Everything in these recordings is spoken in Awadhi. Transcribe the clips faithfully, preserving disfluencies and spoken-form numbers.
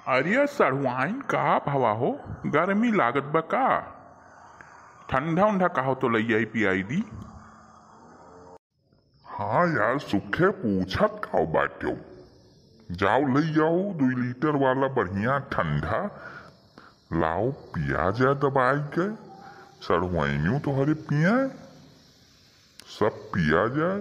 अरे सढ़ुआइन, का भवा हो, गर्मी लागत बा का? ठंडा उंडा का हो तो लई आई, पियाई दी। हाँ यार सुखे, पूछत काउ बाट्यो? जाओ लई आओ दुई लीटर वाला बढ़िया ठंडा, लाओ पिया जाए दबाई के, सढ़ुआइनियो तोहरे पिए, सब पिया जाए।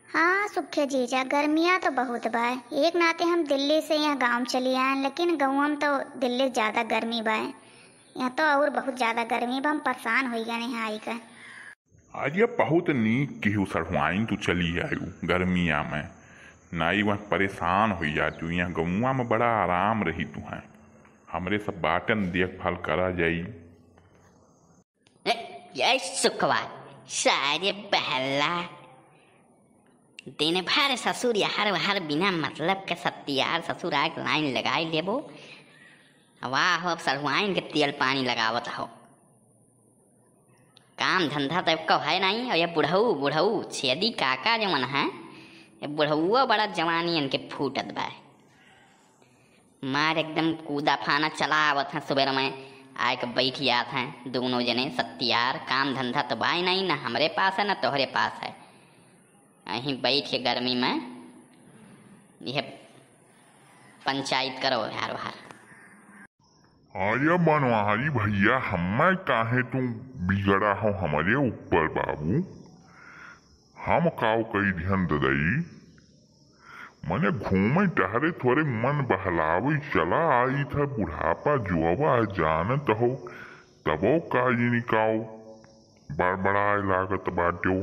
हाँ सुखे जीजा, गर्मिया तो बहुत बाय। एक नाते हम दिल्ली से यहाँ गाँव चली आए, लेकिन गौवा में तो दिल्ली से ज्यादा गर्मी बाय। यहाँ तो और बहुत ज्यादा गर्मी बा, हम परेशान होइ गए यहाँ आई के। अरे बहुत नीक किहू सढ़ुआइन, तू चली आयु गर्मिया में, नाई वह परेशान होइ जातू। यहाँ गौवा में बड़ा आराम रही तुहैं, हमरे सब बाटन देखभाल करा जाई। ए, ये सुखवा, सारे बहला। दिन भर ससुर यहर वहर बिना मतलब के सत्तियार ससुर आके लाइन लगाई लेबो। वाह हो, अब सढ़ुआइन के तेल पानी लगावत हो। काम धंधा तो एको है नहीं, और ये बुढ़ऊ, बुढ़ऊ, छेदी काका जवन है, ये बुढ़ऊ बड़ा जवानी इनके फूटत बा। मार एकदम कूदा फाना चला आवत हैं, सुबेर में आके बैठ जात हैं दोनों जने सत्तियार। काम धंधा तो बाय नहीं, ना हमरे पास है ना तोहरे पास है। अहीं बैठ के गर्मी में यह पंचायत करो यार बाहर। अरे बनवारी भैया, हम्मै काहे तू बिगड़ा हो हमरे ऊपर बाबू? हम काव कई दिहन ददई? मने घूमे टहरे थोरे मन बहलावे चला आई था, बुढ़ापा जुआवा है जानत हो, तबो का जिनी काव बड़बड़ाए लागत बाट्यो।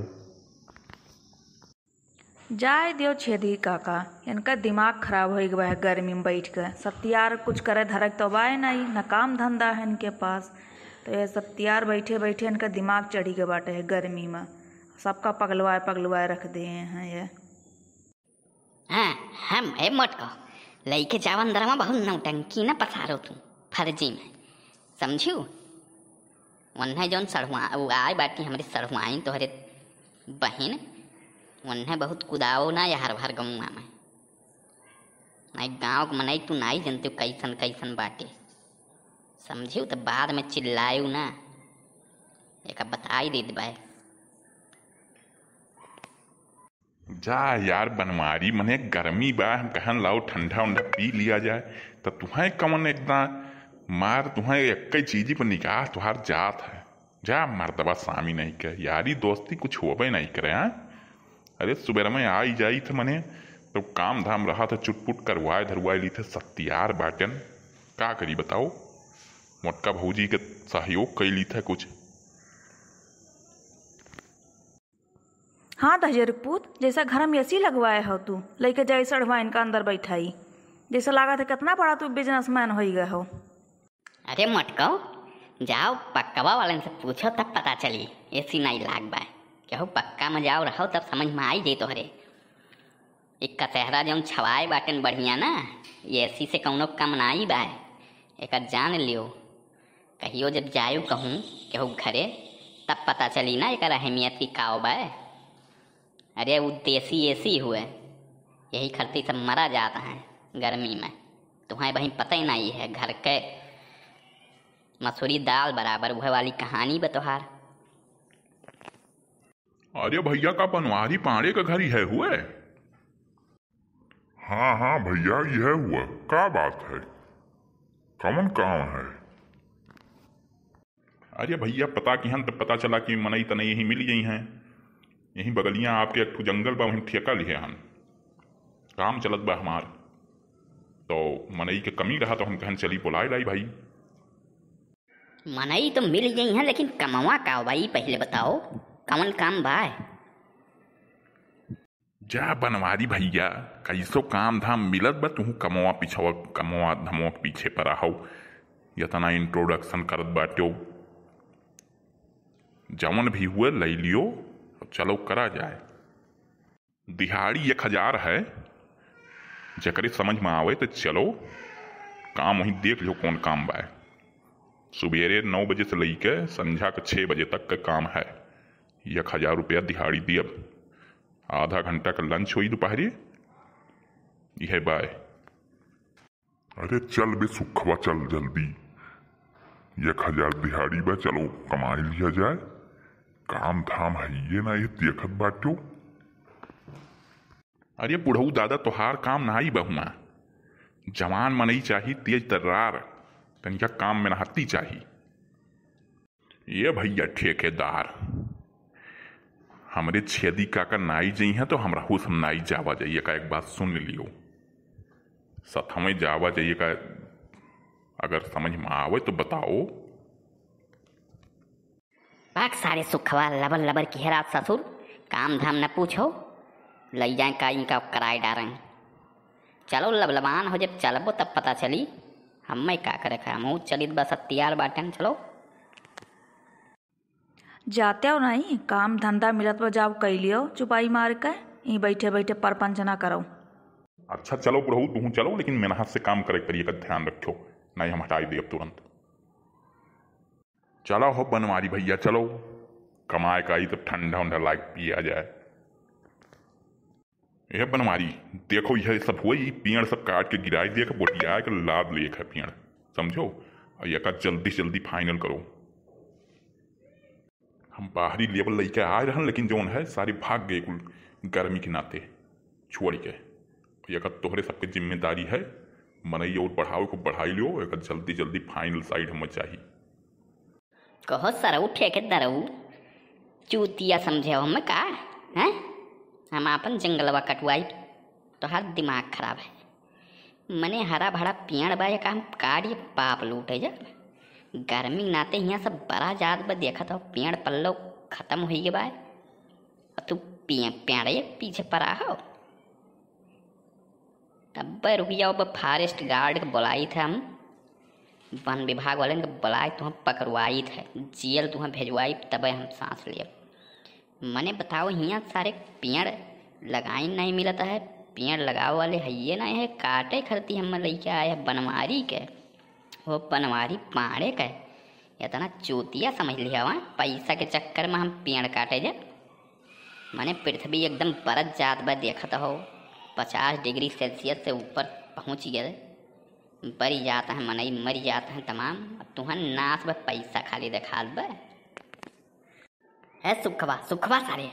जाए दियो छेदी काका, इनका दिमाग खराब होइ गवा है गर्मी में बैठ के। सत्तियार कुछ करे धरक तो बाय नहीं, न काम धंधा है इनके पास, तो ये सत्तियार बैठे बैठे इनका दिमाग चढ़ी गए बाटे है गर्मी में। सबका पगलवाए पगलवाए रख दिए हैं ये। हाँ, हम है मोटको, लइके जाओ अंदर में, बहुत नौटंकी न पसारो तू फर्जी में, समझू? वन्हे जौन सढ़ुआ, उ आए बाटी हमरे सढ़ुआइन तोहरे बहिन, वन्हे बहुत कुदाओ ना यार भर गौवा में। नाई गाँव के मनई तू नाई जनते कैसन कैसन बाटे, समझू? तो बाद में चिल्लायू ना, एक बताई देत बाय। जा यार बनवारी, मने गर्मी बा, हम कहन लाओ ठंडा उंडा पी लिया जाए, त तुहें कवन एकदम मार, तुहें एक्कै चीजी पर निगाह तुहार जात है। जा मर्दवा सामी नहीं के, यारी दोस्ती कुछ होबे नहीं करे, हाँ? अरे सुबेर में आई जाई थे मने, तो काम धाम रहा था, चुटपुट करवाए धरवाए ली थे, सत्तियार बाटन, का करी बताओ? मोटका भौजी के सहयोग कैली थे कुछ। हाँ दहिजर पूत, जैसा घर में एसी लगवाए हो तू, लइके जाई सढ़ुआइन का अंदर बैठाई। जैसे लागत है कितना बड़ा तू बिजनेसमैन होई गए हो। अरे मोटको, जाओ पक्कवा वालन से पूछो तब पता चली, एसी नाई लाग बा। केहू पक्का में जाओ रहो तब समझ में आई जाई तोहरे। ई कसहरा जौन छवाए बाटन बढ़िया ना, एसी से कौनो कम नाई बा, एकर जान लियो। कहियो जब जायु कहूँ केहू घरे, तब पता चली ना एकर अहमियत की काव बा। अरे उ देसी एसी हुए, यही खरती सब मरा जात हैं गर्मी में। तुहें बहिन पता ही नहीं है, घर के मसूरी दाल बराबर, वह वाली कहानी बा तोहार। अरे भैया, का बनवारी पाड़े का घर ही है हुए? हाँ, हाँ भैया, यह हुआ। का बात है? कौन काम है? अरे भैया, पता किहन त पता चला कि मनई तनई यहीं मिल गई हैं। यहीं बगलियाँ आपके एक ठो जंगल बा, वहीं ठेका लिहे हन। काम चलत बा हमार। तो मनई के कमी रहा तो हम कहन चली बोलाए लाई भाई। मनई तो मिल गई हैं, लेकिन कमवा का बा, ई पहिले बताओ, कौन काम बा? जा बनवारी भैया, कैसो काम धाम मिलत बा, तुहू कमवा पिछवा, कमवा धमवा के पीछे परा हो। यतना introduction करत बाट्यो, जवन भी हुए लई लियो, चलो करा जाए। दिहाड़ी एक हजार है, जेकरे समझ में आवे तो चलो, काम वहीं देख लियो कौन काम बा। सुबेरे नौ बजे से लइके संझा के छः बजे तक का काम है। एक हजार रुपया दिहाड़ी दियब। आधा घंटा का lunch होई दोपहरी। यह बाय। अरे चल बे सुखवा, चल जल्दी, एक हजार दिहाड़ी बा, चलो कमाई लिया जाए। काम धाम है ये ना, ये देखत बाट्यो। अरे बुढ़ऊ दादा, तोहार काम नाई बा हुआ। जवान मनई चाही, तेज तर्रार, तनिका काम में नहत्ती चाही। ये भैया ठेकेदार, हमरे छेदी काका नाई जइहें तो हमरा हुस हम नाई जावा जाइए का, एक बात सुन लियो। सथमे जावा जाइए का, अगर समझ में आवे तो बताओ। भाग सारे सुखवा, लबर लबर की हेरात ससुर, काम धाम न पूछो, लई जाए का इनका कराए डारें। चलो लबलबान हो, जब चलबो तब पता चली, हमें का करे का, हमहू चलित बस तैयार बाटेन, चलो। जाते हो नहीं, काम धंधा मिलत बा, जाओ कई लियो चुपाई मार के, यहीं बैठे बैठे परपंच ना करो। अच्छा चलो बुढ़ऊ, तुहूँ चलो, लेकिन मेहनत से काम करे के पड़ी, एकर ध्यान रखो, नहीं हम हटाई देब तुरंत। चलो हो बनवारी भैया, चलो, कमाए का आई तब ठंडा उंडा लाइक पिया जाए। ए बनवारी, देखो यह सब हुआ, ई पेड़ सब काट के गिराई दिया, बोटिया के लाद लिए है पेड़, समझो, और यका जल्दी से जल्दी फाइनल करो। हम बाहरी लेबर लइके आए रहन, लेकिन जौन है सारे भाग गए कुल गर्मी के नाते छोड़ के। यका तोहरे सबके जिम्मेदारी है, मनई और बढ़ावे को बढ़ाई लियो, यका जल्दी जल्दी फाइनल साइड हमें चाहिए। कहो सरऊ ठेकेदारऊ, चूतिया समझे हो हमें का? हैं? हम आपन जंगलवा कटवाई, तोहार दिमाग खराब है। मने हरा भरा पेड़ बा, एका हम काट के पाप लूटे जब। गर्मी के नाते हियाँ सब बरा जात बा, देखत हो पेड़ पल्लो खतम होई गए बा। और तू पे-, पेड़े के पीछे परा हो। तब्बे रुक जाओ, अब फॉरेस्ट गार्ड के बुलाइत है हम, वन विभाग वाले के बुलाइत, तुहाँ पकड़वाइत है, जेल तुहाँ भेजवाइत, तबे हम सांस लेब। मने बताओ, हियाँ सारे पेड़ लगाई नहीं मिलत है, पेड़ लगावे वाले हइये नहीं है, काटे खरती हम लइके आए हैं बनवारी के, वो बनवारी पाड़े के। इतना चूतिया समझ लिया हुआ, पैसा के चक्कर में हम पेड़ काटे जा। माने पृथ्वी एकदम बरत जात बा, देखत हो, पचास डिग्री सेल्सियस से ऊपर पहुँच गए, बरी जात हैं मनई, मरी जात हैं तमाम। अब तुहन नास बा, पैसा खाली देखात बा। ए सुखवा, सुखवा सारे,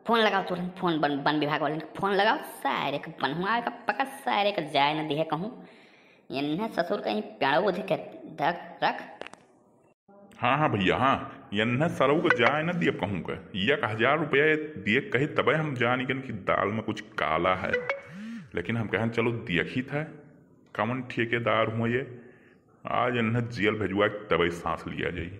फोन लगाओ तुरंत, फोन वन, वन विभाग वाले के फोन लगाओ, सारे के बनहुआ के पकड़, सारे के जाए न दिहे कहूँ। इन्हें ससुर कहीं पेड़ो उधे के रख, रख। हाँ, हाँ भैया, हाँ, इन्हें सरऊ के जाए न दिए कहूँ के। एक हजार रुपया दिए कही तबे हम जानी गन कि दाल में कुछ काला है। लेकिन हम कहन चलो देखी था, कौन ठेकेदार हुआ ये, आज इन्हें जेल भेजवा के तबे सांस लिया जाई।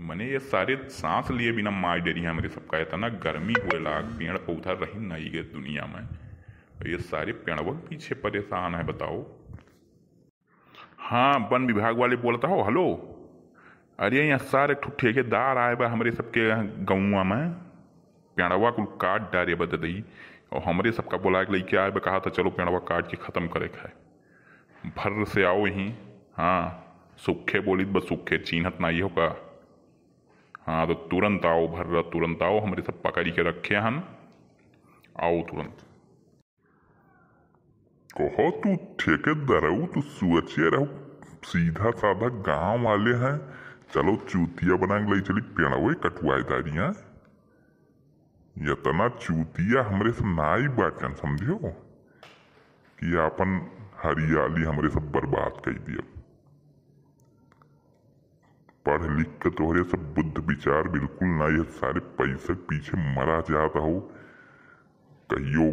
मने ये सारे सांस लिए बिना मार डरी हैं हमरे सबका, इतना गर्मी हुए लाग, पेड़ पौधा रही नहीं गए दुनिया में, ये सारे पेड़वा के पीछे परेशान है, बताओ। हाँ, वन विभाग वाले बोलत हो, हेलो। अरे, यहाँ सारे ठो ठेकेदार आए बा हमरे सबके गौवा में, पेड़वा कुल काट डारे बा ददई, और हमरे सबका बोला के लइके आए बा, कहा था चलो पेड़वा काट के खतम करे के है। भर्र से आओ यहीं। हाँ, सुखे बोलित बा, सुखे चीन्हत नाई हो का? हाँ, तो तुरंत आओ भर्रा, तुरंत आओ, हमरे सब पकड़ी के रखे हन, आओ तुरंत। कहो तू ठेकेदारऊ, तू सोचे रहो सीधा साधा गांव वाले हैं, चलो चूतिया बना के लई चली पेड़वे कटवाए दारियां। इतना चूतिया हमरे से नाई बाटन, समझो, कि आपन हरियाली हमरे सब बर्बाद कर दिया। पढ़ लिख के तोहरे सब बुद्ध विचार बिल्कुल नाई है, सारे पैसे के पीछे मरा जात हो। कहियो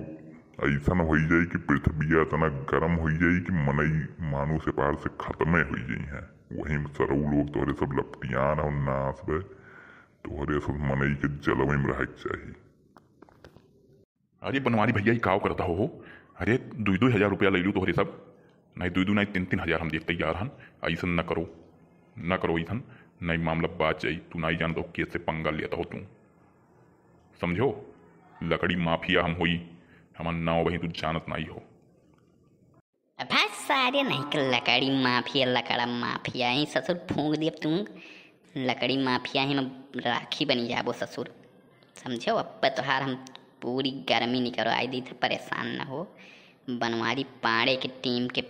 ऐसन होई जाई कि पृथ्वी इतना गरम होई जाई कि मनई मानुष ए पार से खतमे होई जाई हैं। वहीं सरऊ लोग तोहरे सब लपटियान हो, नास बे, तोहरे सब मनई के जलवे में रहे के चाही। अरे बनवारी भैया, ई काव करता हो? अरे दुई दुई हजार रुपया ले लू तोहरे सब, नहीं दुई दुई नहीं तीन तीन हजार हम देख तैयार हन। ऐसन न करो, न करो ऐसन, नहीं मामला बाच जाई। तू नहीं जानत हो कैसे पंगा लेता हो तू, समझो? लकड़ी माफिया हम होई, हमार नाव वही तू जानत नहीं हो। अब भाई सारे नहीं के लकड़ी माफिया, लकड़ा माफिया ही ससुर फूंक दिए तू। लकड़ी माफिया ही में राखी बनी जाबो ससुर, समझो? अब तोहार हम पूरी गर्मी निकरो आई दी थे, परेशान न हो। बनवारी पाड़े के टीम के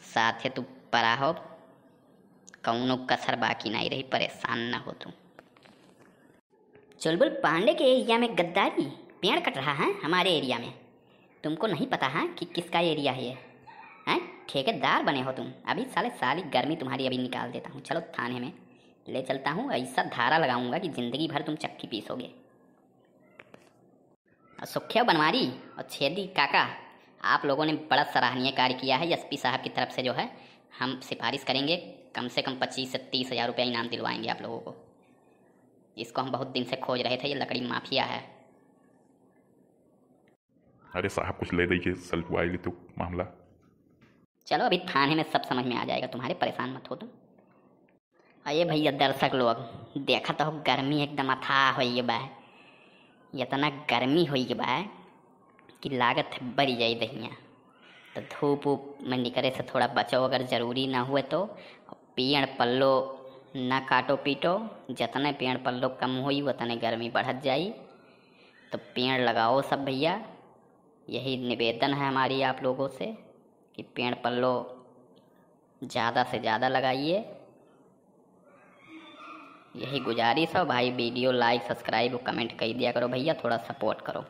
साथे तू परा हो, कौनो कसर बाकी नहीं रही, परेशान न हो तू। चुलबुल पांडे के एरिया में गद्दारी, पेड़ कट रहा है हमारे एरिया में। तुमको नहीं पता है कि किसका एरिया है ये? हैं? ठेकेदार बने हो तुम। अभी साले साली गर्मी तुम्हारी अभी निकाल देता हूँ। चलो थाने में ले चलता हूँ, ऐसा धारा लगाऊंगा कि जिंदगी भर तुम चक्की पीसोगे। और सुखिया बनवारी और छेदी काका, आप लोगों ने बड़ा सराहनीय कार्य किया है। एसपी साहब की तरफ से जो है, हम सिफारिश करेंगे, कम से कम पच्चीस से तीस हज़ार रुपया इनाम दिलवाएंगे आप लोगों को। इसको हम बहुत दिन से खोज रहे थे, ये लकड़ी माफिया है। अरे साहब, कुछ ले दे के सलटवाई ली तू मामला। चलो, अभी थाने में सब समझ में आ जाएगा तुम्हारे, परेशान मत हो तुम। अरे भैया दर्शक लोग, देखत हो गर्मी एकदम अथाह होई बा, इतना गर्मी होई बा कि लागत है बरी जाई दहिया। तो धूप उप में निकले से थोड़ा बचो, अगर जरूरी ना हुए तो। पेड़ पल्लो ना काटो पीटो, जितने पेड़ पल्लो कम होई उतने गर्मी बढ़त जाई। तो पेड़ लगाओ सब भैया, यही निवेदन है हमारी आप लोगों से कि पेड़ पल्लो ज़्यादा से ज़्यादा लगाइए। यही गुजारिश है भाई, video like, subscribe, comment कर दिया करो भैया, थोड़ा support करो।